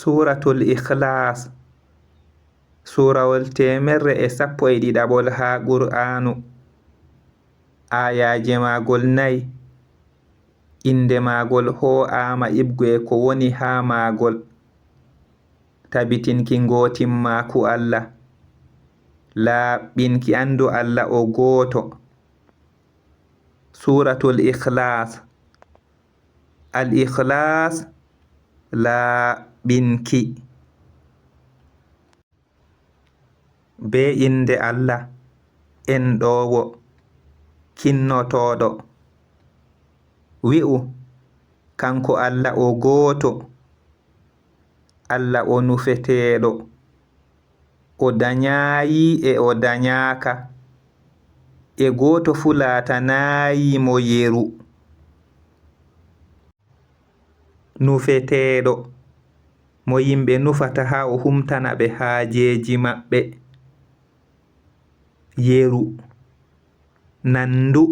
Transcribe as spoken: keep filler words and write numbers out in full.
Suuratul Ikhlaas, suurawol teemerre e sappo e ɗiɗaɓol haa Qur'aanu, aayaaje maagol nayi, innde maagol hoo'aama iɓgo e ko woni haa maagol, tabitinki ngootimmaaku Allah, laaɓɓinki anndu Allah o gooto. Suuratul Ikhlaas. Al Ikhlaas, laaɓɓinki. Bee innde Allah, enɗoowo, kinnotooɗo. Wi'u, kanko Allah o gooto, Allah o nufeteeɗo, o danyaayi e o danyaaka, e gooto fuu laatanaayi mo yeru. Nufeteeɗo, mo yimɓe nufata haa o humtana ɓe haajeeji maɓɓe. Yeru, nandu,